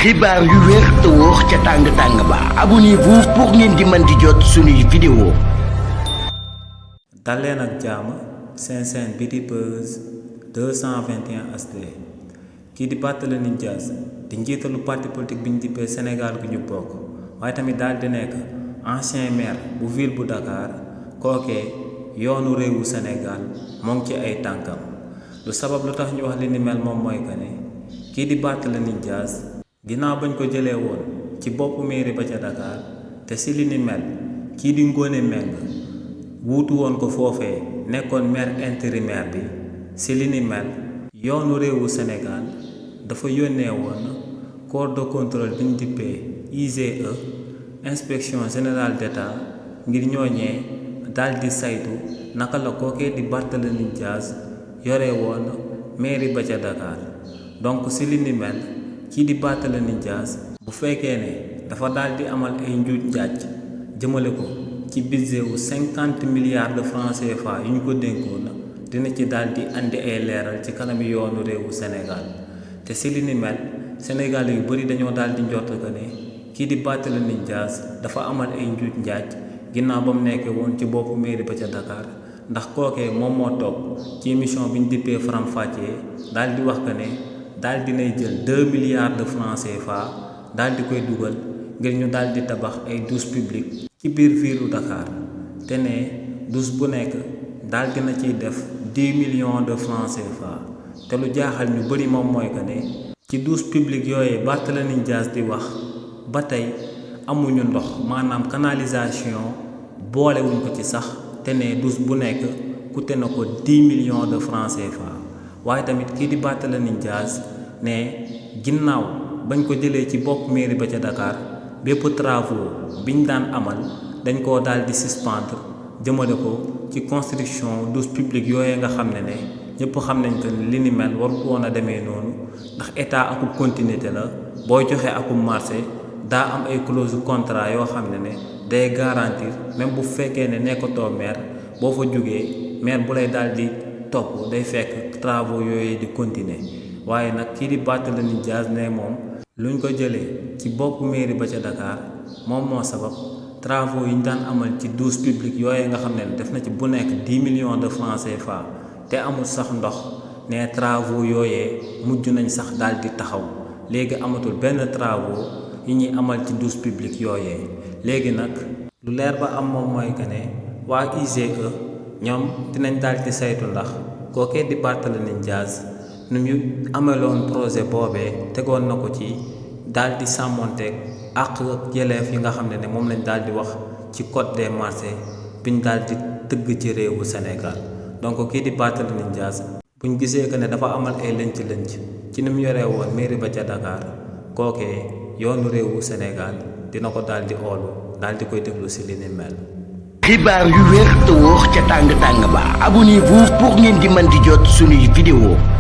xibaar yu wér te wóor ca tàng ba abonnez-vous pour ngeen di mën di jot suñuy vidéo. dal leen ak jàmm seen chaîne bi di Buzz 221 HD kii di Barthélémy Dias di njiitalu parti politique bi ñu dippee Sénégal gu ñu bokk waaye tamit daal di nekk ancien maire bu ville bu Dakar kookee yoonu réewu Sénégal moo ngi ci ay tànkam lu sabab lu tax ñu wax li ni mel moom mooy que ne kii di Barthélémy Dias ginnaaw bañ ko jëlee woon ci boppu mairie ba ca Dakar te si li ni mel kii di Ngoné Mbengue wuutu woon ko foofee nekkoon maire intérimaire bi si li ni mel yoonu réewu Sénégal dafa yónnee woon corps de contrôle bi ñu dippee IGE inspection générale d'État ngir ñooñee daal di saytu naka la kookee di Barthélémy Dias yore woon mairie ba ca Dakar donc si li ni mel kii di Barthélémy Dias bu fekkee ne dafa daal di amal ay njuuj njaaj jëmale ko ci budget wu 50 milliards de francs CFA yu ñu ko dénkoon dina ci daal di andi ay leeral ci kanami yoonu réewu Sénégal te si li ni mel Sénégal yu bëri dañoo daal di njort que ne kii di Barthélémy Dias dafa amal ay njuuj njaaj ginnaaw ba mu nekkee woon ci boppu mairie ba ca Dakar ndax kookee moom moo toog ci émission bi ñu dippee Faram Facce daal di wax que ne daal dinay jël 2 milliards de francs CFA daal di koy dugal ngir ñu daal di tabax ay douches publiques ci biir ville Dakar te ne douche bu nekk daal dina ciy def 10 millions de francs CFA te lu jaaxal ñu bëri moom mooy que ne ci douche publique yooyu Barthélémy Dias di wax ba tey amuñu ndox maanaam canalisation boolewuñ ko ci sax te ne douche bu nekk coûté na ko 10 millions de francs CFA waaye tamit kii di Barthélémy Dias ne ginnaaw bañ ko jëlee ci bopp mairie ba ca Dakar bépp travaux biñ daan amal dañ koo daal di suspendre jëmale ko ci construction douche publique yooyu nga xam ne ñëpp xam nañ que li ni mel war ko woon a demee noonu ndax état akub continuité la booy joxe akub marché daa am ay clause contrat yoo xam ne day garantir même bu fekkee ne nekkatoo maire boo fa jógee maire bu lay daal di topp day fekk travaux yooyu di continuer waaye nag kii di Barthélémy Dias ne moom luñ ko jëlee ci boppu mairie ba ca Dakar moom moo sabab travaux yi ñu daan amal ci douche publique yooyu nga xam ne def na ci bu nekk 10 millions de francs CFA te amul sax ndox ne travaux yooyee mujj nañ sax daal di taxaw léegi amatul benn travaux yi ñuy amal ci douche publique yooyee léegi nag lu leer ba am moom mooy que ne waa IGE ñoom dinañ daal di saytu ndax kookee di Barthélémy Dias nu ñu ameloon projet boobee tegoon na ko ci daal di sàmmonteeg àq ak yelleef yi nga xam ne moom lañ daal di wax ci code des marchés biñ daal di tëgg ci réewu Sénégal donc kii di Barthélémy Dias buñ gisee que ne dafa amal ay lënc-lënc ci ni mu yoree woon mairie ba ca Dakar kookee yoonu réewu Sénégal dina ko daal di oolu daal di koy déglu si li ni mel. xibaar yu wér te wóor ca tàng ba abonnez-vous pour ngeen di mën di jot suñuy vidéo.